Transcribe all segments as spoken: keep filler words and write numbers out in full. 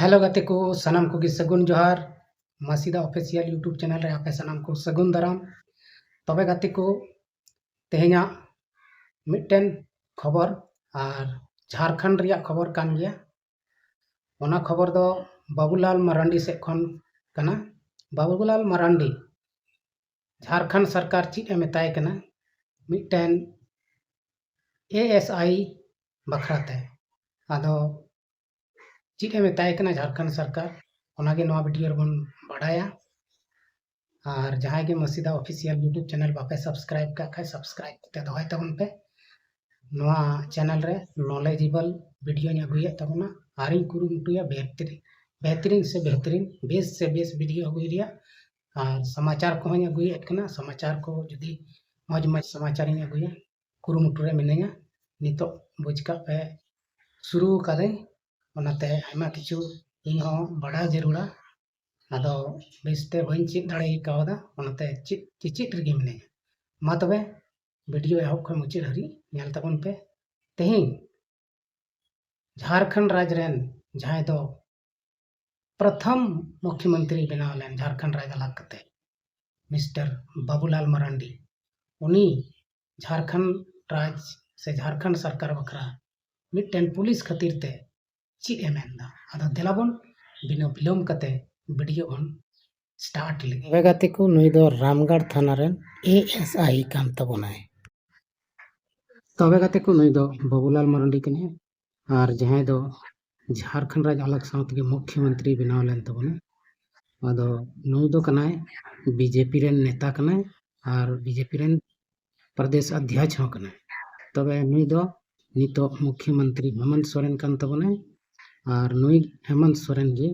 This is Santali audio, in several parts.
ᱦᱮᱞᱳ ᱜᱟᱛᱮ ᱠᱚ, ᱥᱟᱱᱟᱢ ᱠᱚᱜᱮ ᱥᱟᱹᱜᱩᱱ ᱡᱚᱦᱟᱨ᱾ ᱢᱟᱥᱤᱫᱟ ᱚᱯᱷᱤᱥᱤᱭᱟᱞ YouTube ᱪᱮᱱᱮᱞ ᱨᱮ ᱟᱯᱮ ᱥᱟᱱᱟᱢ ᱠᱚ ᱥᱟᱹᱜᱩᱱ ᱫᱟᱨᱟᱢ᱾ ᱛᱚᱵᱮ ᱜᱟᱛᱮ ᱠᱚ, ᱛᱮᱦᱮᱧᱟᱜ ᱢᱤᱫᱴᱮᱱ ᱠᱷᱚᱵᱚᱨ ᱟᱨ ᱡᱷᱟᱲᱠᱷᱚᱸᱰ ᱨᱮᱭᱟᱜ ᱠᱷᱚᱵᱚᱨ ᱠᱟᱱ ᱜᱮᱭᱟ᱾ ᱚᱱᱟ ᱠᱷᱚᱵᱚᱨ ᱫᱚ ᱵᱟᱵᱩᱞᱟᱞ ᱢᱟᱨᱟᱱᱰᱤ ᱥᱮᱫ ᱠᱷᱚᱱ ᱠᱟᱱᱟ᱾ ᱵᱟᱵᱩᱞᱟᱞ ᱢᱟᱨᱟᱱᱰᱤ ᱡᱷᱟᱲᱠᱷᱚᱸᱰ ᱥᱚᱨᱠᱟᱨ ᱪᱮᱫ ᱮ ᱢᱮᱛᱟᱭ ᱠᱟᱱᱟ ᱢᱤᱫᱴᱮᱱ ASI ᱵᱟᱠᱷᱨᱟ ᱛᱮ᱾ ᱟᱫᱚ ᱪᱮᱫ ᱮ ᱢᱮᱛᱟᱭ ᱠᱟᱱᱟ ᱡᱷᱟᱲᱠᱷᱚᱸᱰ ᱥᱚᱨᱠᱟᱨ, ᱚᱱᱟᱜᱮ ᱱᱚᱣᱟ ᱵᱷᱤᱰᱤᱭᱳ ᱨᱮᱵᱚᱱ ᱵᱟᱰᱟᱭᱟ᱾ ᱟᱨ ᱡᱟᱦᱟᱸᱭ ᱜᱮ ᱢᱟᱥᱤᱫᱟ ᱚᱯᱷᱤᱥᱤᱭᱟᱞ YouTube ᱪᱮᱱᱮᱞ ᱵᱟᱯᱮ ᱥᱟᱵᱥᱠᱨᱟᱭᱤᱵ ᱠᱟᱜ ᱠᱷᱟᱡ, ᱥᱟᱵᱥᱠᱨᱟᱭᱤᱵ ᱠᱟᱛᱮ ᱫᱚᱦᱚᱭ ᱛᱟᱵᱚᱱ ᱯᱮ᱾ ᱱᱚᱣᱟ ᱪᱮᱱᱮᱞ ᱨᱮ ᱱᱚᱞᱮᱡᱮᱵᱚᱞ ᱵᱷᱤᱰᱤᱭᱳᱧ ᱟᱹᱜᱩᱭᱮᱫ ᱛᱟᱵᱚᱱᱟ ᱟᱨᱤᱧ ᱠᱩᱨᱩᱢᱩᱴᱩᱭᱟ ᱵᱮᱦᱛᱨᱤ-, ᱵᱮᱦᱛᱨᱤᱱ ᱥᱮ ᱵᱮᱦᱛᱨᱤᱱ, ᱵᱮᱥ ᱥᱮ ᱵᱮᱥ ᱵᱷᱤᱰᱤᱭᱳ ᱟᱹᱜᱩᱭ ᱨᱮᱭᱟᱜ᱾ ᱟᱨ ᱥᱚᱢᱟᱪᱟᱨ ᱠᱚᱦᱚᱸᱧ ᱟᱹᱜᱩᱭᱮᱫ ᱠᱟᱱᱟ᱾ ᱥᱚᱢᱟᱪᱟᱨ ᱠᱚ ᱡᱩᱫᱤ ᱢᱚᱡᱽ ᱢᱚᱡᱽ ᱥᱚᱢᱟᱪᱟᱨᱤᱧ ᱟᱹᱜᱩᱭᱟ, ᱠᱩᱨᱩᱢᱩᱴᱩ ᱨᱮ ᱢᱤᱱᱟᱹᱧᱟ᱾ ᱱᱤᱛᱚᱜ ᱵᱩᱡᱽ ᱠᱟᱜ ᱯᱮ, ᱥᱩᱨᱩ ᱠᱟᱫᱟᱹᱧ, ᱚᱱᱟᱛᱮ ᱟᱭᱢᱟ ᱠᱤᱪᱷᱩ ᱤᱧ ᱦᱚᱸ ᱵᱟᱰᱟᱭ ᱡᱟᱹᱨᱩᱲᱟ᱾ ᱟᱫᱚ ᱵᱮᱥᱛᱮ ᱵᱟᱹᱧ ᱪᱮᱫ ᱫᱟᱲᱮ ᱠᱟᱣᱫᱟ, ᱚᱱᱟᱛᱮ ᱪᱮᱫ ᱪᱮᱪᱮᱫ ᱨᱮᱜᱮ ᱢᱤᱱᱟᱹᱧᱟ᱾ ᱢᱟ ᱛᱚᱵᱮ ᱵᱷᱤᱰᱤᱭᱳ ᱮᱦᱚᱵ ᱠᱷᱚᱱ ᱢᱩᱪᱟᱹᱫ ᱦᱟᱹᱨᱤᱡ ᱧᱮᱞ ᱛᱟᱵᱚᱱ ᱯᱮ᱾ ᱛᱮᱦᱮᱧ ᱡᱷᱟᱲᱠᱷᱚᱸᱰ ᱨᱟᱡᱽ ᱨᱮᱱ ᱡᱟᱦᱟᱸᱭ ᱫᱚ ᱯᱨᱚᱛᱷᱚᱢ ᱢᱩᱠᱷᱭᱚᱢᱚᱱᱛᱨᱤ ᱵᱮᱱᱟᱣ ᱞᱮᱱ ᱡᱷᱟᱲᱠᱷᱚᱸᱰ ᱨᱟᱡᱽ ᱟᱞᱟᱜᱽ ᱠᱟᱛᱮ, ᱢᱤᱥᱴᱟᱨ ᱵᱟᱵᱩᱞᱟᱞ ᱢᱟᱨᱟᱱᱰᱤ, ᱩᱱᱤ ᱡᱷᱟᱲᱠᱷᱚᱸᱰ ᱨᱟᱡᱽ ᱥᱮ ᱡᱷᱟᱲᱠᱷᱚᱸᱰ ᱥᱚᱨᱠᱟᱨ ᱵᱟᱠᱷᱨᱟ ᱢᱤᱫᱴᱮᱱ ᱯᱩᱞᱤᱥ ᱠᱷᱟᱹᱛᱤᱨ ᱛᱮ ᱪᱮᱫ ᱮ ᱢᱮᱱᱫᱟ? ᱟᱫᱚ ᱫᱮᱞᱟ ᱵᱚᱱ ᱵᱤᱱᱟᱹ ᱵᱤᱞᱚᱢ ᱠᱟᱛᱮ ᱵᱷᱤᱰᱤᱭᱳ ᱵᱚᱱ ᱥᱴᱟᱨᱴ ᱞᱮᱜᱮ᱾ ᱛᱚᱵᱮ ᱜᱟᱛᱮ ᱠᱚ, ᱱᱩᱭ ᱫᱚ ᱨᱟᱢᱜᱟᱲ ᱛᱷᱟᱱᱟ ᱨᱮᱱ ASI ᱠᱟᱱ ᱛᱟᱵᱚᱱᱟᱭ᱾ ᱛᱚᱵᱮ ᱜᱟᱛᱮ ᱠᱚ, ᱱᱩᱭ ᱫᱚ ᱵᱟᱵᱩᱞᱟᱞ ᱢᱟᱨᱟᱱᱰᱤ ᱠᱟᱱᱟᱭ, ᱟᱨ ᱡᱟᱦᱟᱸᱭ ᱫᱚ ᱡᱷᱟᱲᱠᱷᱚᱸᱰ ᱨᱟᱡᱽ ᱟᱞᱟᱜᱽ ᱥᱟᱶ ᱛᱮᱜᱮ ᱢᱩᱠᱷᱭᱚᱢᱚᱱᱛᱨᱤ ᱵᱮᱱᱟᱣ ᱞᱮᱱ ᱛᱟᱵᱚᱱᱟ᱾ ᱟᱫᱚ ᱱᱩᱭ ᱫᱚ ᱠᱟᱱᱟᱭ BJP ᱨᱮᱱ ᱱᱮᱛᱟ ᱠᱟᱱᱟᱭ, ᱟᱨ BJP ᱨᱮᱱ ᱯᱨᱚᱫᱮᱥ ᱚᱫᱷᱭᱟᱠᱷ ᱦᱚᱸ ᱠᱟᱱᱟᱭ᱾ ᱛᱚᱵᱮ ᱱᱩᱭ ᱫᱚ ᱱᱤᱛᱚᱜ ᱢᱩᱠᱷᱭᱚᱢᱚᱱᱛᱨᱤ ᱦᱮᱢᱚᱱᱛ ᱥᱚᱨᱮᱱ ᱠᱟᱱ ᱛᱟᱵᱚᱱᱟᱭ, ᱟᱨ ᱱᱩᱭ ᱦᱮᱢᱚᱱᱛ ᱥᱚᱨᱮᱱ ᱜᱮ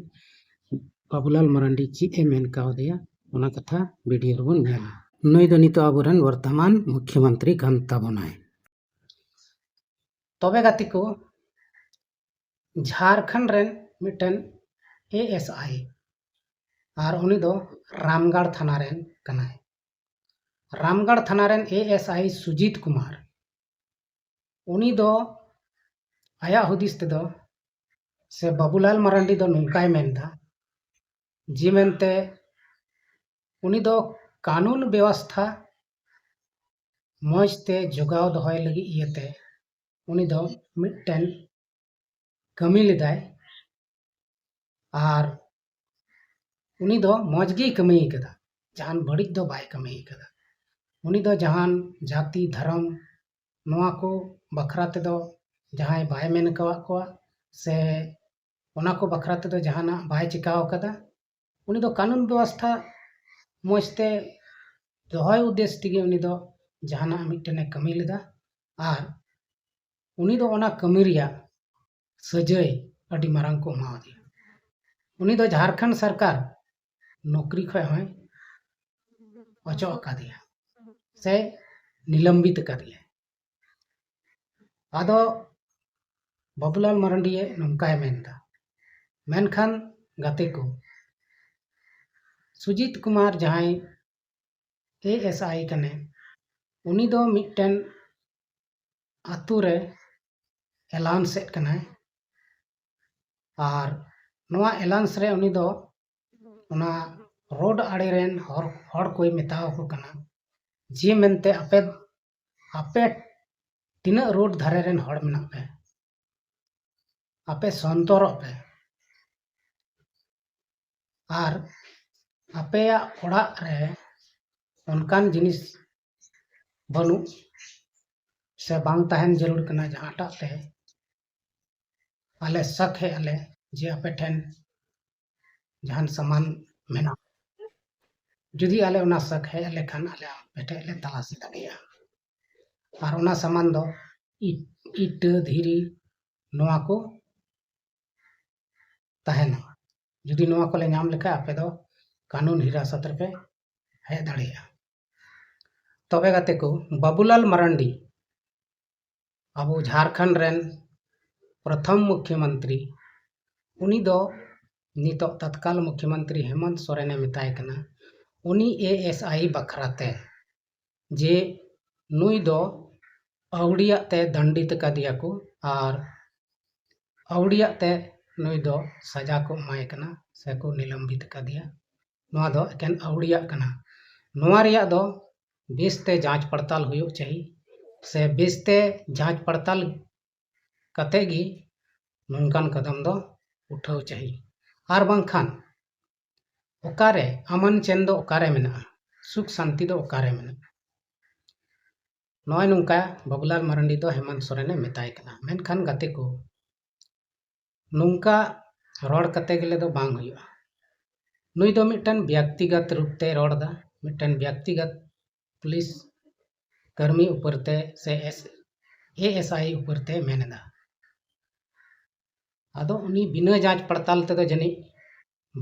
ᱵᱟᱵᱩᱞᱟᱞ ᱢᱟᱨᱟᱱᱰᱤ ᱪᱮᱫ ᱮ ᱢᱮᱱ ᱠᱟᱣᱫᱮᱭᱟ, ᱚᱱᱟ ᱠᱟᱛᱷᱟ ᱵᱷᱤᱰᱤᱭᱳ ᱨᱮᱵᱚᱱ ᱧᱮᱞᱟ᱾ ᱱᱩᱭ ᱫᱚ ᱱᱤᱛᱚᱜ ᱟᱵᱚᱨᱮᱱ ᱵᱚᱨᱛᱚᱢᱟᱱ ᱢᱩᱠᱷᱭᱚᱢᱚᱱᱛᱨᱤ ᱠᱟᱱ ᱛᱟᱵᱚᱱᱟᱭ᱾ ᱛᱚᱵᱮ ᱜᱟᱛᱮ ᱠᱚ, ᱡᱷᱟᱲᱠᱷᱚᱸᱰ ᱨᱮᱱ ᱢᱤᱫᱴᱮᱱ ASI, ᱟᱨ ᱩᱱᱤ ᱫᱚ ᱨᱟᱢᱜᱟᱲ ᱛᱷᱟᱱᱟ ᱨᱮᱱ ᱠᱟᱱᱟᱭ᱾ ᱨᱟᱢᱜᱟᱲ ᱛᱷᱟᱱᱟ ᱨᱮᱱ ASI ᱥᱩᱡᱤᱛ ᱠᱩᱢᱟᱨ, ᱩᱱᱤ ᱫᱚ ᱟᱭᱟᱜ ᱦᱩᱫᱤᱥ ᱛᱮᱫᱚ ᱥᱮ ᱵᱟᱵᱩᱞᱟᱞ ᱢᱟᱨᱟᱱᱰᱤ ᱫᱚ ᱱᱚᱝᱠᱟᱭ ᱢᱮᱱᱫᱟ ᱡᱮ ᱢᱮᱱᱛᱮ ᱩᱱᱤ ᱫᱚ ᱠᱟᱹᱱᱩᱱ ᱵᱮᱵᱚᱥᱛᱷᱟ ᱢᱚᱡᱽ ᱛᱮ ᱡᱚᱜᱟᱣ ᱫᱚᱦᱚᱭ ᱞᱟᱹᱜᱤᱫ ᱤᱭᱟᱹᱛᱮ ᱩᱱᱤ ᱫᱚ ᱢᱤᱫᱴᱮᱱ ᱠᱟᱹᱢᱤ ᱞᱮᱫᱟᱭ᱾ ᱟᱨ ᱩᱱᱤ ᱫᱚ ᱢᱚᱡᱽ ᱜᱮᱭ ᱠᱟᱹᱢᱤ ᱠᱟᱫᱟ, ᱡᱟᱦᱟᱱ ᱵᱟᱹᱲᱤᱡ ᱫᱚ ᱵᱟᱭ ᱠᱟᱹᱢᱤ ᱠᱟᱫᱟ᱾ ᱩᱱᱤ ᱫᱚ ᱡᱟᱦᱟᱱ ᱡᱟᱹᱛᱤ, ᱫᱷᱚᱨᱚᱢ, ᱱᱚᱣᱟ ᱠᱚ ᱵᱟᱠᱷᱨᱟ ᱛᱮᱫᱚ ᱡᱟᱦᱟᱸᱭ ᱵᱟᱭ ᱢᱮᱱ ᱟᱠᱟᱣᱟᱫ ᱠᱚᱣᱟ, ᱥᱮ ᱚᱱᱟ ᱠᱚ ᱵᱟᱠᱷᱨᱟ ᱛᱮᱫᱚ ᱡᱟᱦᱟᱱᱟᱜ ᱵᱟᱭ ᱪᱤᱠᱟᱣ ᱟᱠᱟᱫᱟ᱾ ᱩᱱᱤ ᱫᱚ ᱠᱟᱹᱱᱩᱱ ᱵᱮᱵᱚᱥᱛᱷᱟ ᱢᱚᱡᱽ ᱛᱮ ᱫᱚᱦᱚᱭ ᱩᱫᱽᱫᱮᱥ ᱛᱮᱜᱮ ᱩᱱᱤ ᱫᱚ ᱡᱟᱦᱟᱱᱟᱜ ᱢᱤᱫᱴᱮᱱᱮ ᱠᱟᱹᱢᱤ ᱞᱮᱫᱟ᱾ ᱟᱨ ᱩᱱᱤ ᱫᱚ ᱚᱱᱟ ᱠᱟᱹᱢᱤ ᱨᱮᱭᱟᱜ ᱥᱟᱹᱡᱟᱹᱭ ᱟᱹᱰᱤ ᱢᱟᱨᱟᱝ ᱠᱚ ᱮᱢᱟᱣᱟᱫᱮᱭᱟ᱾ ᱩᱱᱤ ᱫᱚ ᱡᱷᱟᱲᱠᱷᱚᱸᱰ ᱥᱚᱨᱠᱟᱨ ᱱᱚᱠᱨᱤ ᱠᱷᱚᱱ ᱦᱚᱸᱭ ᱚᱪᱚᱜ ᱟᱠᱟᱫᱮᱭᱟ ᱥᱮ ᱱᱤᱞᱚᱢᱵᱤᱛ ᱟᱠᱟᱫᱮᱭᱟ᱾ ᱟᱫᱚ ᱵᱟᱵᱩᱞᱟᱞ ᱢᱟᱨᱟᱱᱰᱤ ᱱᱚᱝᱠᱟᱭ ᱢᱮᱱᱫᱟ, ᱢᱮᱱᱠᱷᱟᱱ ᱜᱟᱛᱮ ᱠᱚ, ᱥᱩᱡᱤᱛ ᱠᱩᱢᱟᱨ ᱡᱟᱦᱟᱸᱭ ᱮ ᱮᱥ ᱟᱭ ᱠᱟᱱᱟᱭ, ᱩᱱᱤ ᱫᱚ ᱢᱤᱫᱴᱮᱱ ᱟᱛᱳ ᱨᱮ ᱮᱞᱟᱣᱩᱱᱥ ᱮᱫ ᱠᱟᱱᱟᱭ᱾ ᱟᱨ ᱱᱚᱣᱟ ᱮᱞᱟᱣᱩᱱᱥ ᱨᱮ ᱩᱱᱤ ᱫᱚ ᱚᱱᱟ ᱨᱳᱰ ᱟᱲᱮ ᱨᱮᱱ ᱦᱚᱲ, ᱦᱚᱲ ᱠᱚᱭ ᱢᱮᱛᱟᱣ ᱠᱚ ᱠᱟᱱᱟ ᱡᱮ ᱢᱮᱱᱛᱮ ᱟᱯᱮ, ᱟᱯᱮ ᱛᱤᱱᱟᱹᱜ ᱨᱳᱰ ᱫᱷᱟᱨᱮ ᱨᱮᱱ ᱦᱚᱲ ᱢᱮᱱᱟᱜ ᱯᱮ, ᱟᱯᱮ ᱥᱚᱱᱛᱚᱨᱚᱜ ᱯᱮ᱾ ᱟᱨ ᱟᱯᱮᱭᱟᱜ ᱚᱲᱟᱜ ᱨᱮ ᱚᱱᱠᱟᱱ ᱡᱤᱱᱤᱥ ᱵᱟᱹᱱᱩᱜ ᱥᱮ ᱵᱟᱝ ᱛᱟᱦᱮᱱ ᱡᱟᱹᱨᱩᱲ ᱠᱟᱱᱟ ᱡᱟᱦᱟᱸᱴᱟᱜ ᱛᱮ ᱟᱞᱮ ᱥᱟᱠ ᱦᱮᱡ ᱟᱞᱮ ᱡᱮ ᱟᱯᱮ ᱴᱷᱮᱱ ᱡᱟᱦᱟᱱ ᱥᱟᱢᱟᱱ ᱢᱮᱱᱟᱜᱼᱟ᱾ ᱡᱩᱫᱤ ᱟᱞᱮ ᱚᱱᱟ ᱥᱟᱠ ᱦᱮᱡ ᱟᱞᱮ ᱠᱷᱟᱱ ᱟᱞᱮ ᱟᱯᱮ ᱴᱷᱮᱱ ᱞᱮ ᱛᱟᱞᱟᱥᱤ ᱫᱟᱲᱮᱭᱟᱜᱼᱟ᱾ ᱟᱨ ᱚᱱᱟ ᱥᱟᱢᱟᱱ ᱫᱚ ᱤ-, ᱤᱴᱟᱹ, ᱫᱷᱤᱨᱤ, ᱱᱚᱣᱟ ᱠᱚ ᱛᱟᱦᱮᱱᱟ᱾ ᱡᱩᱫᱤ ᱱᱚᱣᱟ ᱠᱚᱞᱮ ᱧᱟᱢ ᱞᱮᱠᱷᱟᱱ ᱟᱯᱮ ᱫᱚ ᱠᱟᱹᱱᱩᱱ ᱦᱤᱨᱟᱥᱚᱛ ᱨᱮᱯᱮ ᱦᱮᱡ ᱫᱟᱲᱮᱭᱟᱜᱼᱟ᱾ ᱛᱚᱵᱮ ᱜᱟᱛᱮ ᱠᱚ, ᱵᱟᱵᱩᱞᱟᱞ ᱢᱟᱨᱟᱱᱰᱤ ᱟᱵᱚ ᱡᱷᱟᱲᱠᱷᱚᱸᱰ ᱨᱮᱱ ᱯᱨᱚᱛᱷᱚᱢ ᱢᱩᱠᱷᱭᱚᱢᱚᱱᱛᱨᱤ, ᱩᱱᱤ ᱫᱚ ᱱᱤᱛᱚᱜ ᱛᱚᱛᱠᱟᱞ ᱢᱩᱠᱷᱭᱚᱢᱚᱱᱛᱨᱤ ᱦᱮᱢᱚᱱᱛ ᱥᱚᱨᱮᱱᱮ ᱢᱮᱛᱟᱭ ᱠᱟᱱᱟ, ᱩᱱᱤ ᱮ ᱮᱥ ᱟᱭ ᱵᱟᱠᱷᱨᱟ ᱛᱮ, ᱡᱮ ᱱᱩᱭ ᱫᱚ ᱟᱹᱣᱲᱤᱭᱟᱜ ᱛᱮ ᱫᱟᱱᱰᱤᱛ ᱟᱠᱟᱫᱮᱭᱟ ᱠᱚ ᱟᱨ ᱟᱹᱣᱲᱤᱭᱟᱜ ᱛᱮ ᱱᱩᱭ ᱫᱚ ᱥᱟᱡᱟ ᱠᱚ ᱮᱢᱟᱭ ᱠᱟᱱᱟ ᱥᱮ ᱠᱚ ᱱᱤᱞᱚᱢᱵᱤᱛ ᱟᱠᱟᱫᱮᱭᱟ, ᱱᱚᱣᱟ ᱫᱚ ᱮᱠᱮᱱ ᱟᱹᱣᱲᱤᱭᱟᱜ ᱠᱟᱱᱟ᱾ ᱱᱚᱣᱟ ᱨᱮᱭᱟᱜ ᱫᱚ ᱵᱮᱥᱛᱮ ᱡᱟᱸᱪ ᱯᱟᱲᱛᱟᱞ ᱦᱩᱭᱩᱜ ᱪᱟᱹᱦᱤ, ᱥᱮ ᱵᱮᱥᱛᱮ ᱡᱟᱸᱪ ᱯᱟᱲᱛᱟᱞ ᱠᱟᱛᱮ ᱜᱮ ᱱᱚᱝᱠᱟᱱ ᱠᱟᱫᱟᱢ ᱫᱚ ᱩᱴᱷᱟᱹᱣ ᱪᱟᱹᱦᱤ᱾ ᱟᱨ ᱵᱟᱝᱠᱷᱟᱱ ᱚᱠᱟᱨᱮ ᱟᱢᱟᱱ ᱪᱮᱱ ᱫᱚ ᱚᱠᱟᱨᱮ ᱢᱮᱱᱟᱜᱼᱟ, ᱥᱩᱠ ᱥᱟᱱᱛᱤ ᱫᱚ ᱚᱠᱟᱨᱮ ᱢᱮᱱᱟᱜᱼᱟ? ᱱᱚᱜᱼᱚᱭ ᱱᱚᱝᱠᱟ ᱵᱟᱵᱩᱞᱟᱞ ᱢᱟᱨᱟᱱᱰᱤ ᱫᱚ ᱦᱮᱢᱟᱱᱛ ᱥᱚᱨᱮᱱᱮ ᱢᱮᱛᱟᱭ ᱠᱟᱱᱟ᱾ ᱢᱮᱱᱠᱷᱟᱱ ᱜᱟᱛᱮ ᱠᱚ, ᱱᱚᱝᱠᱟ ᱨᱚᱲ ᱠᱟᱛᱮ ᱜᱮᱞᱮ ᱫᱚ ᱵᱟᱝ ᱦᱩᱭᱩᱜᱼᱟ᱾ ᱱᱩᱭ ᱫᱚ ᱢᱤᱫᱴᱮᱱ ᱵᱮᱠᱛᱤᱜᱚᱛ ᱨᱩᱯ ᱛᱮ ᱨᱚᱲ ᱮᱫᱟ, ᱢᱤᱫᱴᱮᱱ ᱵᱮᱠᱛᱤᱜᱚᱛ ᱯᱩᱞᱤᱥ ᱠᱟᱹᱨᱢᱤ ᱩᱯᱚᱨ ᱛᱮ ᱥᱮ ᱮᱥ, ᱮ ᱮᱥ ᱟᱭ ᱩᱯᱚᱨ ᱛᱮ ᱢᱮᱱ ᱮᱫᱟ᱾ ᱟᱫᱚ ᱩᱱᱤ ᱵᱤᱱᱟᱹ ᱡᱟᱸᱪ ᱯᱟᱲᱛᱟᱞ ᱛᱮᱫᱚ ᱡᱟᱹᱱᱤᱡ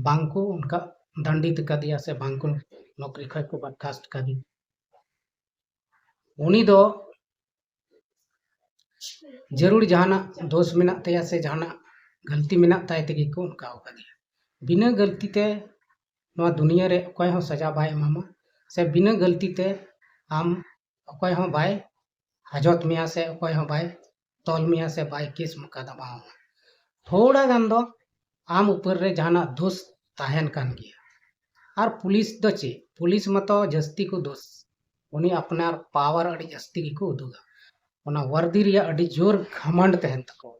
ᱵᱟᱝᱠᱚ ᱚᱱᱠᱟ ᱫᱟᱱᱰᱤᱛ ᱟᱠᱟᱫᱮᱭᱟ ᱥᱮ ᱵᱟᱝᱠᱚ ᱱᱚᱠᱨᱤ ᱠᱷᱚᱱ ᱠᱚ ᱵᱚᱨᱠᱷᱟᱥᱛ ᱟᱠᱟᱫᱮ᱾ ᱩᱱᱤ ᱫᱚ ᱡᱟᱹᱨᱩᱲ ᱡᱟᱦᱟᱱᱟᱜ ᱫᱳᱥ ᱢᱮᱱᱟᱜ ᱛᱟᱭᱟ ᱥᱮ ᱡᱟᱦᱟᱱᱟᱜ ᱜᱟᱹᱞᱛᱤ ᱢᱮᱱᱟᱜ ᱛᱟᱭ ᱛᱮᱜᱮ ᱠᱚ ᱚᱱᱠᱟ ᱟᱠᱟᱫᱮᱭᱟ᱾ ᱵᱤᱱᱟᱹ ᱜᱟᱹᱞᱛᱤ ᱛᱮ ᱱᱚᱣᱟ ᱫᱩᱱᱤᱭᱟᱹ ᱨᱮ ᱚᱠᱚᱭ ᱦᱚᱸ ᱥᱟᱡᱟ ᱵᱟᱭ ᱮᱢᱟᱢᱟ, ᱥᱮ ᱵᱤᱱᱟᱹ ᱜᱟᱹᱞᱛᱤ ᱛᱮ ᱟᱢ ᱚᱠᱚᱭ ᱦᱚᱸ ᱵᱟᱭ ᱦᱟᱡᱚᱛ ᱢᱮᱭᱟ, ᱥᱮ ᱚᱠᱚᱭ ᱦᱚᱸ ᱵᱟᱭ ᱛᱚᱞ ᱢᱮᱭᱟ, ᱥᱮ ᱵᱟᱭ ᱠᱮᱥ ᱢᱩᱠᱟᱫᱟᱢᱟ ᱟᱢᱟ᱾ ᱛᱷᱚᱲᱟ ᱜᱟᱱ ᱫᱚ ᱟᱢ ᱩᱯᱚᱨ ᱨᱮ ᱡᱟᱦᱟᱱᱟᱜ ᱫᱳᱥ ᱛᱟᱦᱮᱱ ᱠᱟᱱ ᱜᱮᱭᱟ᱾ ᱟᱨ ᱯᱩᱞᱤᱥ ᱫᱚ ᱪᱮᱫ? ᱯᱩᱞᱤᱥ ᱢᱟᱛᱚ ᱡᱟᱹᱥᱛᱤ ᱠᱚ ᱫᱳᱥ, ᱩᱱᱤ ᱟᱯᱱᱟᱨ ᱯᱟᱣᱟᱨ ᱟᱹᱰᱤ ᱡᱟᱹᱥᱛᱤ ᱜᱮᱠᱚ ᱩᱫᱩᱜᱟ, ᱚᱱᱟ ᱣᱟᱨᱫᱤ ᱨᱮᱭᱟᱜ ᱟᱹᱰᱤ ᱡᱳᱨ ᱜᱷᱟᱢᱟᱱᱰ ᱛᱟᱦᱮᱱ ᱛᱟᱠᱚᱣᱟ᱾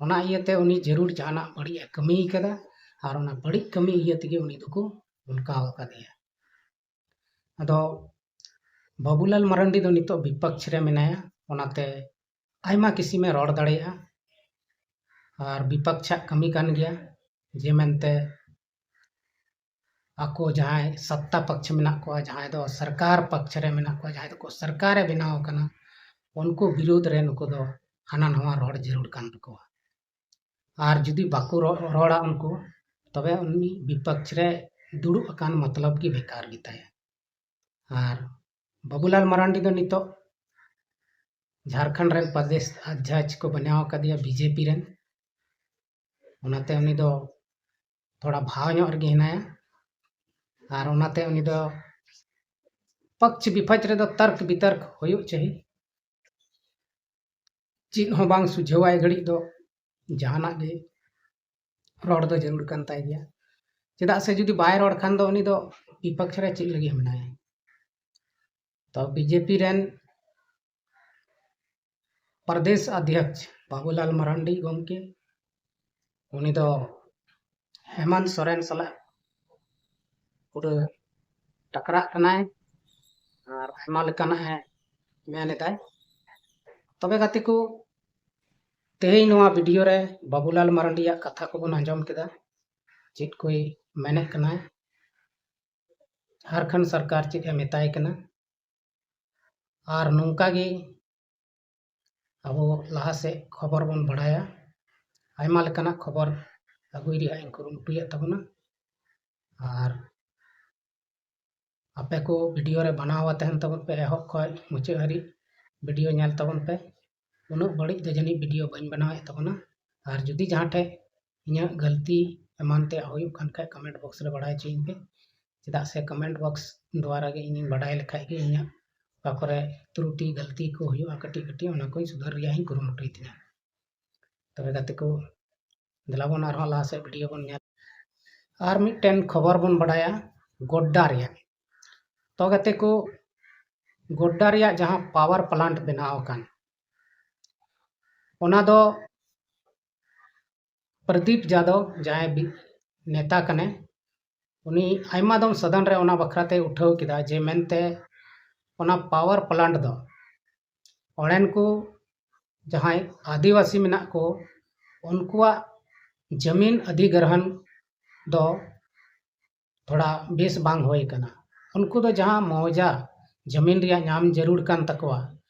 ᱚᱱᱟ ᱤᱭᱟᱹᱛᱮ ᱩᱱᱤ ᱡᱟᱹᱨᱩᱲ ᱡᱟᱦᱟᱱᱟᱜ ᱵᱟᱹᱲᱤᱡ ᱮ ᱠᱟᱹᱢᱤ ᱠᱟᱫᱟ, ᱟᱨ ᱚᱱᱟ ᱵᱟᱹᱲᱤᱡ ᱠᱟᱹᱢᱤ ᱤᱭᱟᱹ ᱛᱮᱜᱮ ᱩᱱᱤ ᱫᱚᱠᱚ ᱚᱱᱠᱟ ᱟᱠᱟᱫᱮᱭᱟ᱾ ᱟᱫᱚ ᱵᱟᱵᱩᱞᱟᱞ ᱢᱟᱨᱟᱱᱰᱤ ᱫᱚ ᱱᱤᱛᱚᱜ ᱵᱤᱯᱚᱠᱷ ᱨᱮ ᱢᱮᱱᱟᱭᱟ, ᱚᱱᱟᱛᱮ ᱟᱭᱢᱟ ᱠᱤᱥᱤᱢᱮ ᱨᱚᱲ ᱫᱟᱲᱮᱭᱟᱜᱼᱟ᱾ ᱟᱨ ᱵᱤᱯᱚᱠᱷᱟᱜ ᱠᱟᱹᱢᱤ ᱠᱟᱱ ᱜᱮᱭᱟ, ᱡᱮ ᱢᱮᱱᱛᱮ ᱟᱠᱚ ᱡᱟᱦᱟᱸᱭ ᱥᱚᱛᱛᱟ ᱯᱚᱠᱷ ᱢᱮᱱᱟᱜ ᱠᱚᱣᱟ, ᱡᱟᱦᱟᱸᱭ ᱫᱚ ᱥᱚᱨᱠᱟᱨ ᱯᱚᱠᱷ ᱨᱮ ᱢᱮᱱᱟᱜ ᱠᱚᱣᱟ, ᱡᱟᱦᱟᱸᱭ ᱫᱚᱠᱚ ᱥᱚᱨᱠᱟᱨᱮ ᱵᱮᱱᱟᱣ ᱟᱠᱟᱱᱟ, ᱩᱱᱠᱩ ᱵᱤᱨᱩᱫᱷ ᱨᱮ ᱱᱩᱠᱩ ᱫᱚ ᱦᱟᱱᱟ ᱱᱟᱣᱟ ᱨᱚᱲ ᱡᱟᱹᱨᱩᱲ ᱠᱟᱱ ᱛᱟᱠᱚᱣᱟ᱾ ᱟᱨ ᱡᱩᱫᱤ ᱵᱟᱠᱚ ᱨᱚ-, ᱨᱚᱲᱟ ᱩᱱᱠᱩ, ᱛᱚᱵᱮ ᱩᱱᱤ ᱵᱤᱯᱚᱠᱷ ᱨᱮ ᱫᱩᱲᱩᱵ ᱟᱠᱟᱱ ᱢᱚᱛᱞᱚᱵ ᱜᱮ ᱵᱮᱠᱟᱨ ᱜᱮᱛᱟᱭᱟ᱾ ᱟᱨ ᱵᱟᱵᱩᱞᱟᱞ ᱢᱟᱨᱟᱱᱰᱤ ᱫᱚ ᱱᱤᱛᱚᱜ ᱡᱷᱟᱲᱠᱷᱚᱸᱰ ᱨᱮᱱ ᱯᱨᱚᱫᱮᱥ ᱟᱫᱷᱭᱟᱠᱷ ᱠᱚ ᱵᱮᱱᱟᱣ ᱟᱠᱟᱫᱮᱭᱟ ᱵᱤᱡᱮᱯᱤ ᱨᱮᱱ, ᱚᱱᱟᱛᱮ ᱩᱱᱤ ᱫᱚ ᱛᱷᱚᱲᱟ ᱵᱷᱟᱣ ᱧᱚᱜ ᱨᱮᱜᱮ ᱦᱮᱱᱟᱭᱟ᱾ ᱟᱨ ᱚᱱᱟᱛᱮ ᱩᱱᱤ ᱫᱚ ᱯᱚᱠᱷ ᱵᱤᱯᱚᱠᱷ ᱨᱮᱫᱚ ᱛᱚᱨᱠ ᱵᱤᱛᱚᱨᱠ ᱦᱩᱭᱩᱜ ᱪᱟᱹᱦᱤ᱾ ᱪᱮᱫ ᱦᱚᱸ ᱵᱟᱝ ᱥᱩᱡᱷᱟᱹᱣᱟᱭ ᱜᱷᱟᱹᱲᱤᱡ ᱫᱚ ᱡᱟᱦᱟᱱᱟᱜ ᱜᱮ ᱨᱚᱲ ᱫᱚ ᱡᱟᱹᱨᱩᱲ ᱠᱟᱱ ᱛᱟᱭ ᱜᱮᱭᱟ᱾ ᱪᱮᱫᱟᱜ ᱥᱮ ᱡᱩᱫᱤ ᱵᱟᱭ ᱨᱚᱲ ᱠᱷᱟᱱ ᱫᱚ ᱩᱱᱤ ᱫᱚ ᱵᱤᱯᱚᱠᱷ ᱨᱮ ᱪᱮᱫ ᱞᱟᱹᱜᱤᱫ ᱢᱮᱱᱟᱭᱟ? ᱛᱚ ᱵᱤᱡᱮᱯᱤ ᱨᱮᱱ ᱯᱨᱚᱫᱮᱥ ᱚᱫᱷᱭᱚᱠᱥ ᱵᱟᱵᱩᱞᱟᱞ ᱢᱟᱨᱟᱱᱰᱤ ᱜᱚᱢᱠᱮ, ᱩᱱᱤ ᱫᱚ ᱦᱮᱢᱟᱱᱛ ᱥᱚᱨᱮᱱ ᱥᱟᱞᱟᱜ ᱯᱩᱨᱟᱹ ᱴᱟᱠᱨᱟᱜ ᱠᱟᱱᱟᱭ ᱟᱨ ᱟᱭᱢᱟ ᱞᱮᱠᱟᱱᱟᱜ ᱮ ᱢᱮᱱ ᱮᱫᱟᱭ᱾ ᱛᱚᱵᱮ ᱜᱟᱛᱮ ᱠᱚ, ᱛᱮᱦᱮᱧ ᱱᱚᱣᱟ ᱵᱷᱤᱰᱤᱭᱳ ᱨᱮ ᱵᱟᱵᱩᱞᱟᱞ ᱢᱟᱨᱟᱱᱰᱤᱭᱟᱜ ᱠᱟᱛᱷᱟ ᱠᱚᱵᱚᱱ ᱟᱸᱡᱚᱢ ᱠᱮᱫᱟ, ᱪᱮᱫ ᱠᱚᱭ ᱢᱮᱱᱮᱫ ᱠᱟᱱᱟᱭ, ᱡᱷᱟᱲᱠᱷᱚᱸᱰ ᱥᱚᱨᱠᱟᱨ ᱪᱮᱫ ᱮ ᱢᱮᱛᱟᱭ ᱠᱟᱱᱟ, ᱟᱨ ᱱᱚᱝᱠᱟ ᱜᱮ ᱟᱵᱚ ᱞᱟᱦᱟ ᱥᱮᱫ ᱠᱷᱚᱵᱚᱨ ᱵᱚᱱ ᱵᱟᱲᱟᱭᱟ᱾ ᱟᱭᱢᱟ ᱞᱮᱠᱟᱱᱟᱜ ᱠᱷᱚᱵᱚᱨ ᱟᱹᱜᱩᱭ ᱨᱮᱭᱟᱜ ᱤᱧ ᱠᱩᱨᱩᱢᱩᱴᱩᱭᱮᱫ ᱛᱟᱵᱚᱱᱟ᱾ ᱟᱨ ᱟᱯᱮ ᱠᱚ ᱵᱷᱤᱰᱤᱭᱳ ᱨᱮ ᱵᱮᱱᱟᱣ ᱛᱟᱦᱮᱱ ᱛᱟᱵᱚᱱ ᱯᱮ, ᱮᱦᱚᱵ ᱠᱷᱚᱱ ᱢᱩᱪᱟᱹᱫ ᱦᱟᱹᱨᱤᱡ ᱵᱷᱤᱰᱤᱭᱳ ᱧᱮᱞ ᱛᱟᱵᱚᱱ ᱯᱮ᱾ ᱩᱱᱟᱹᱜ ᱵᱟᱹᱲᱤᱡ ᱫᱚ ᱡᱟᱹᱱᱤᱡ ᱵᱷᱤᱰᱤᱭᱳ ᱵᱟᱹᱧ ᱵᱮᱱᱟᱣᱮᱫ ᱛᱟᱵᱚᱱᱟ᱾ ᱟᱨ ᱡᱩᱫᱤ ᱡᱟᱦᱟᱸ ᱴᱷᱮᱡ ᱤᱧᱟᱹᱜ ᱜᱟᱹᱞᱛᱤ ᱮᱢᱟᱱ ᱛᱮᱭᱟᱜ ᱦᱩᱭᱩᱜ ᱠᱟᱱ ᱠᱷᱟᱡ, ᱠᱚᱢᱮᱱᱴ ᱵᱚᱠᱥ ᱨᱮ ᱵᱟᱲᱟᱭ ᱦᱚᱪᱚᱧ ᱯᱮ, ᱪᱮᱫᱟᱜ ᱥᱮ ᱠᱚᱢᱮᱱᱴ ᱵᱚᱠᱥ ᱫᱣᱟᱨᱟ ᱜᱮ ᱤᱧᱤᱧ ᱵᱟᱰᱟᱭ ᱞᱮᱠᱷᱟᱡ ᱜᱮ ᱤᱧᱟᱹᱜ ᱚᱠᱟ ᱠᱚᱨᱮ ᱛᱨᱩᱴᱤ ᱜᱟᱹᱞᱛᱤ ᱠᱚ ᱦᱩᱭᱩᱜᱼᱟ ᱠᱟᱹᱴᱤᱡ ᱠᱟᱹᱴᱤᱡ, ᱚᱱᱟ ᱠᱚᱧ ᱥᱩᱫᱷᱟᱹᱨ ᱨᱮᱭᱟᱜ ᱤᱧ ᱠᱩᱨᱩᱢᱩᱴᱩᱭ ᱛᱤᱧᱟ᱾ ᱛᱚᱵᱮ ᱜᱟᱛᱮ ᱠᱚ, ᱫᱮᱞᱟ ᱵᱚᱱ ᱟᱨᱦᱚᱸ ᱞᱟᱦᱟ ᱥᱮᱫ ᱵᱷᱤᱰᱤᱭᱳ ᱵᱚᱱ ᱧᱮᱞ᱾ ᱟᱨ ᱢᱤᱫᱴᱮᱱ ᱠᱷᱚᱵᱚᱨ ᱵᱚᱱ ᱵᱟᱰᱟᱭᱟ ᱜᱳᱰᱰᱟ ᱨᱮᱭᱟᱜ᱾ ᱛᱚ ᱜᱟᱛᱮ ᱠᱚ, ᱜᱳᱰᱰᱟ ᱨᱮᱭᱟᱜ ᱡᱟᱦᱟᱸ ᱯᱟᱣᱟᱨ ᱯᱞᱟᱱᱴ ᱵᱮᱱᱟᱣ ᱟᱠᱟᱱ, ᱚᱱᱟ ᱫᱚ ᱯᱨᱚᱫᱤᱯ ᱡᱟᱫᱚᱵ ᱡᱟᱦᱟᱸᱭ ᱵᱤ-, ᱱᱮᱛᱟ ᱠᱟᱱᱟᱭ, ᱩᱱᱤ ᱟᱭᱢᱟ ᱫᱚᱢ ᱥᱚᱫᱚᱱ ᱨᱮ ᱚᱱᱟ ᱵᱟᱠᱷᱨᱟ ᱛᱮ ᱩᱴᱷᱟᱹᱣ ᱠᱮᱫᱟ ᱡᱮ ᱢᱮᱱᱛᱮ ᱚᱱᱟ ᱯᱟᱣᱟᱨ ᱯᱞᱟᱱᱴ ᱫᱚ ᱚᱸᱰᱮᱱ ᱠᱚ ᱡᱟᱦᱟᱸᱭ ᱟᱹᱫᱤᱵᱟᱹᱥᱤ ᱢᱮᱱᱟᱜ ᱠᱚ, ᱩᱱᱠᱩᱣᱟᱜ ᱡᱟᱹᱢᱤᱱ ᱚᱫᱷᱤᱜᱨᱚᱦᱚᱱ ᱫᱚ ᱛᱷᱚᱲᱟ ᱵᱮᱥ ᱵᱟᱝ ᱦᱩᱭ ᱠᱟᱱᱟ᱾ ᱩᱱᱠᱩ ᱫᱚ ᱡᱟᱦᱟᱸ ᱢᱚᱣᱡᱟ ᱡᱟᱹᱢᱤᱱ ᱨᱮᱭᱟᱜ ᱧᱟᱢ ᱡᱟᱹᱨᱩᱲ ᱠᱟᱱ ᱛᱟᱠᱚᱣᱟ,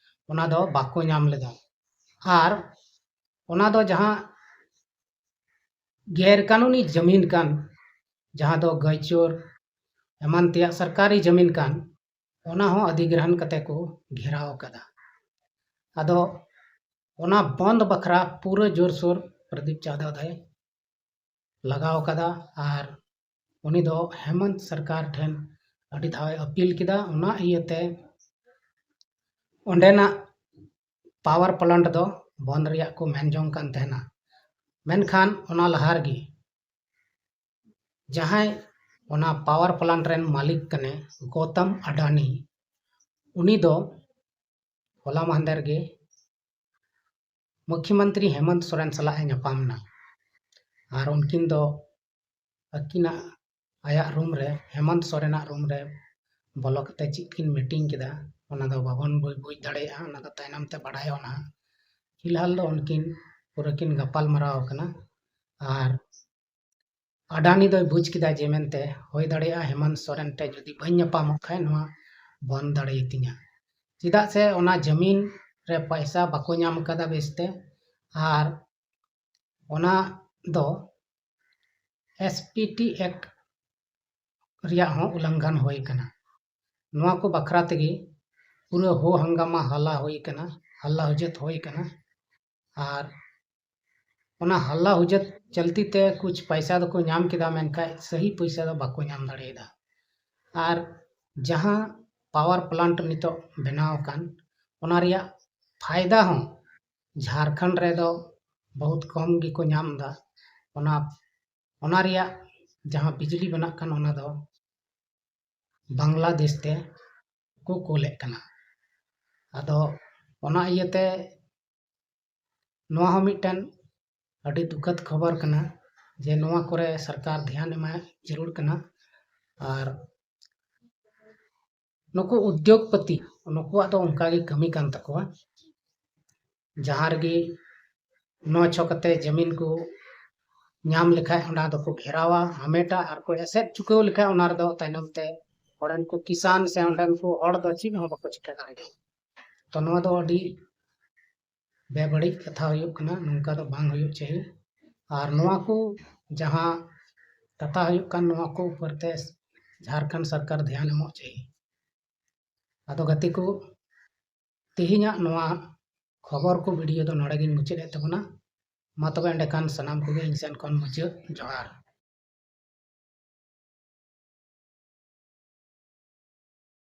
ᱚᱱᱟ ᱫᱚ ᱵᱟᱠᱚ ᱧᱟᱢ ᱞᱮᱫᱟ᱾ ᱟᱨ ᱚᱱᱟ ᱫᱚ ᱡᱟᱦᱟᱸ ᱜᱮᱨ ᱠᱟᱹᱱᱩᱱᱤ ᱡᱟᱹᱢᱤᱱ ᱠᱟᱱ, ᱡᱟᱦᱟᱸ ᱫᱚ ᱜᱟᱹᱭᱪᱳᱨ ᱮᱢᱟᱱ ᱛᱮᱭᱟᱜ ᱥᱚᱨᱠᱟᱨᱤ ᱡᱟᱹᱢᱤᱱ ᱠᱟᱱ, ᱚᱱᱟ ᱦᱚᱸ ᱚᱫᱷᱤᱜᱨᱚᱦᱚᱱ ᱠᱟᱛᱮ ᱠᱚ ᱜᱷᱮᱨᱟᱣ ᱟᱠᱟᱫᱟ᱾ ᱟᱫᱚ ᱚᱱᱟ ᱵᱚᱱᱫ ᱵᱟᱠᱷᱨᱟ ᱯᱩᱨᱟᱹ ᱡᱳᱨᱥᱳᱨ ᱯᱨᱚᱫᱤᱯ ᱡᱟᱫᱚᱵ ᱫᱚᱭ ᱞᱟᱜᱟᱣ ᱟᱠᱟᱫᱟ ᱟᱨ ᱩᱱᱤ ᱫᱚ ᱦᱮᱢᱚᱱᱛ ᱥᱚᱨᱠᱟᱨ ᱴᱷᱮᱱ ᱟᱹᱰᱤ ᱫᱷᱟᱣ ᱮ ᱟᱹᱯᱤᱞ ᱠᱮᱫᱟ᱾ ᱚᱱᱟ ᱤᱭᱟᱹᱛᱮ ᱚᱸᱰᱮᱱᱟᱜ ᱯᱟᱣᱟᱨ ᱯᱞᱟᱱᱴ ᱫᱚ ᱵᱚᱱᱫ ᱨᱮᱭᱟᱜ ᱠᱚ ᱢᱮᱱ ᱡᱚᱝ ᱠᱟᱱ ᱛᱟᱦᱮᱱᱟ᱾ ᱢᱮᱱᱠᱷᱟᱱ ᱚᱱᱟ ᱞᱟᱦᱟ ᱨᱮᱜᱮ ᱡᱟᱦᱟᱸᱭ ᱚᱱᱟ power plant ᱨᱮᱱ ᱢᱟᱹᱞᱤᱠ ᱠᱟᱱᱟᱭ ᱜᱳᱛᱚᱢ ᱟᱰᱟᱱᱤ, ᱩᱱᱤ ᱫᱚ ᱦᱚᱞᱟ ᱢᱟᱦᱫᱮᱨ ᱜᱮ ᱢᱩᱠᱷᱭᱚᱢᱚᱱᱛᱨᱤ ᱦᱮᱢᱚᱱᱛ ᱥᱚᱨᱮᱱ ᱥᱟᱞᱟᱜ ᱮ ᱧᱟᱯᱟᱢ ᱮᱱᱟ᱾ ᱟᱨ ᱩᱱᱠᱤᱱ ᱫᱚ ᱟᱹᱠᱤᱱᱟᱜ, ᱟᱭᱟᱜ ᱨᱩᱢ ᱨᱮ, ᱦᱮᱢᱚᱱᱛ ᱥᱚᱨᱮᱱᱟᱜ ᱨᱩᱢ ᱨᱮ ᱵᱚᱞᱚ ᱠᱟᱛᱮ ᱪᱮᱫ ᱠᱤᱱ ᱢᱤᱴᱤᱝ ᱠᱮᱫᱟ, ᱚᱱᱟ ᱫᱚ ᱵᱟᱵᱚᱱ ᱵᱩᱡᱽ ᱫᱟᱲᱮᱭᱟᱜᱼᱟ᱾ ᱚᱱᱟ ᱫᱚ ᱛᱟᱭᱱᱚᱢ ᱛᱮ ᱵᱟᱲᱟᱭᱚᱜᱼᱟ ᱱᱟᱦᱟᱜ᱾ ᱯᱷᱤᱞᱦᱟᱞ ᱫᱚ ᱩᱱᱠᱤᱱ ᱯᱩᱨᱟᱹ ᱠᱤᱱ ᱜᱟᱯᱟᱞ ᱢᱟᱨᱟᱣ ᱟᱠᱟᱱᱟ᱾ ᱟᱨ ᱟᱰᱟᱱᱤ ᱫᱚᱭ ᱵᱩᱡᱽ ᱠᱮᱫᱟ ᱡᱮ ᱢᱮᱱᱛᱮ ᱦᱩᱭ ᱫᱟᱲᱮᱭᱟᱜᱼᱟ ᱦᱮᱢᱚᱱᱛ ᱥᱚᱨᱮᱱ ᱴᱷᱮᱱ ᱡᱩᱫᱤ ᱵᱟᱹᱧ ᱧᱟᱯᱟᱢᱚᱜ ᱠᱷᱟᱱ ᱱᱚᱣᱟ ᱵᱚᱱᱫ ᱫᱟᱲᱮᱭᱟᱛᱤᱧᱟ, ᱪᱮᱫᱟᱜ ᱥᱮ ᱚᱱᱟ ᱡᱟᱹᱢᱤᱱ ᱨᱮ ᱯᱚᱭᱥᱟ ᱵᱟᱠᱚ ᱧᱟᱢ ᱟᱠᱟᱫᱟ ᱵᱮᱥᱛᱮ᱾ ᱟᱨ ᱚᱱᱟ ᱫᱚ S P T Act ᱨᱮᱭᱟᱜ ᱦᱚᱸ ᱩᱞᱞᱚᱝᱜᱷᱚᱱ ᱦᱩᱭ ᱟᱠᱟᱱᱟ᱾ ᱱᱚᱣᱟ ᱠᱚ ᱵᱟᱠᱷᱨᱟ ᱛᱮᱜᱮ ᱯᱩᱨᱟᱹ ᱦᱳ ᱦᱟᱝᱜᱟᱢᱟ ᱦᱟᱞᱟ ᱦᱩᱭ ᱟᱠᱟᱱᱟ, ᱦᱟᱞᱟ ᱦᱩᱡᱟᱹᱛ ᱦᱩᱭ ᱟᱠᱟᱱᱟ᱾ ᱟᱨ ᱚᱱᱟ ᱦᱟᱞᱟ ᱦᱩᱡᱟᱹᱛ ᱪᱚᱞᱛᱤ ᱛᱮ ᱠᱩᱪ ᱯᱟᱭᱥᱟ ᱫᱚᱠᱚ ᱧᱟᱢ ᱠᱮᱫᱟ, ᱢᱮᱱᱠᱷᱟᱱ ᱥᱟᱹᱦᱤ ᱯᱚᱭᱥᱟ ᱫᱚ ᱵᱟᱠᱚ ᱧᱟᱢ ᱫᱟᱲᱮᱭᱟᱫᱟ᱾ ᱟᱨ ᱡᱟᱦᱟᱸ power plant ᱱᱤᱛᱚᱜ ᱵᱮᱱᱟᱣ ᱟᱠᱟᱱ, ᱚᱱᱟ ᱨᱮᱭᱟᱜ ᱯᱷᱟᱭᱫᱟ ᱦᱚᱸ ᱡᱷᱟᱲᱠᱷᱚᱸᱰ ᱨᱮᱫᱚ ᱵᱚᱦᱩᱛ ᱠᱚᱢ ᱜᱮᱠᱚ ᱧᱟᱢ ᱮᱫᱟ᱾ ᱚᱱᱟ, ᱚᱱᱟ ᱨᱮᱭᱟᱜ ᱡᱟᱦᱟᱸ ᱵᱤᱡᱽᱞᱤ ᱵᱮᱱᱟᱜ ᱠᱟᱱ, ᱚᱱᱟ ᱫᱚ ᱵᱟᱝᱞᱟᱫᱮᱥ ᱛᱮ ᱠᱚ ᱠᱳᱞᱮᱫ ᱠᱟᱱᱟ᱾ ᱟᱫᱚ ᱚᱱᱟ ᱤᱭᱟᱹᱛᱮ ᱱᱚᱣᱟ ᱦᱚᱸ ᱢᱤᱫᱴᱮᱱ ᱟᱹᱰᱤ ᱫᱩᱠᱷᱚᱫ ᱠᱷᱚᱵᱚᱨ ᱠᱟᱱᱟ ᱡᱮ ᱱᱚᱣᱟ ᱠᱚᱨᱮ ᱥᱚᱨᱠᱟᱨ ᱫᱷᱮᱭᱟᱱ ᱮᱢᱟᱭ ᱡᱟᱹᱨᱩᱲ ᱠᱟᱱᱟ᱾ ᱟᱨ ᱱᱩᱠᱩ ᱩᱫᱽᱭᱳᱜᱽᱯᱚᱛᱤ, ᱱᱩᱠᱩᱣᱟᱜ ᱫᱚ ᱚᱱᱠᱟ ᱜᱮ ᱠᱟᱹᱢᱤ ᱠᱟᱱ ᱛᱟᱠᱚᱣᱟ᱾ ᱡᱟᱦᱟᱸ ᱨᱮᱜᱮ ᱱᱚ ᱪᱷᱚ ᱠᱟᱛᱮ ᱡᱟᱹᱢᱤᱱ ᱠᱚ ᱧᱟᱢ ᱞᱮᱠᱷᱟᱡ, ᱚᱱᱟ ᱫᱚᱠᱚ ᱜᱷᱮᱨᱟᱣᱟ, ᱦᱟᱢᱮᱴᱟ, ᱟᱨ ᱠᱚ ᱮᱥᱮᱫ ᱪᱩᱠᱟᱹᱣ ᱞᱮᱠᱷᱟᱡ, ᱚᱱᱟ ᱨᱮᱫᱚ ᱛᱟᱭᱱᱚᱢ ᱛᱮ ᱚᱸᱰᱮᱱ ᱠᱚ ᱠᱤᱥᱟᱱ ᱥᱮ ᱚᱸᱰᱮᱱ ᱠᱚ ᱦᱚᱲ ᱫᱚ ᱪᱮᱫ ᱦᱚᱸ ᱵᱟᱠᱚ ᱪᱤᱠᱟᱹ ᱫᱟᱲᱮᱭᱟᱜᱼᱟ᱾ ᱛᱚ ᱱᱚᱣᱟ ᱫᱚ ᱟᱹᱰᱤ ᱵᱮᱵᱟᱹᱲᱤᱡ ᱠᱟᱛᱷᱟ ᱦᱩᱭᱩᱜ ᱠᱟᱱᱟ, ᱱᱚᱝᱠᱟ ᱫᱚ ᱵᱟᱝ ᱦᱩᱭᱩᱜ ᱪᱟᱹᱦᱤ᱾ ᱟᱨ ᱱᱚᱣᱟ ᱠᱚ ᱡᱟᱦᱟᱸ ᱠᱟᱛᱷᱟ ᱦᱩᱭᱩᱜ ᱠᱟᱱ, ᱱᱚᱣᱟ ᱠᱚ ᱩᱯᱚᱨ ᱛᱮ ᱡᱷᱟᱲᱠᱷᱚᱸᱰ ᱥᱚᱨᱠᱟᱨ ᱫᱷᱮᱭᱟᱱ ᱮᱢᱚᱜ ᱪᱟᱹᱦᱤ᱾ ᱟᱫᱚ ᱜᱟᱛᱮ ᱠᱚ, ᱛᱮᱦᱮᱧᱟᱜ ᱱᱚᱣᱟ ᱠᱷᱚᱵᱚᱨ ᱠᱚ ᱵᱷᱤᱰᱤᱭᱳ ᱫᱚ ᱱᱚᱰᱮ ᱜᱤᱧ ᱢᱩᱪᱟᱹᱫ ᱮᱫ ᱛᱟᱵᱚᱱᱟ᱾ ᱢᱟ ᱛᱚᱵᱮ ᱮᱸᱰᱮᱠᱷᱟᱱ ᱥᱟᱱᱟᱢ ᱠᱚᱜᱮ ᱤᱧ ᱥᱮᱱ ᱠᱷᱚᱱ ᱢᱩᱪᱟᱹᱫ ᱡᱚᱦᱟᱨ᱾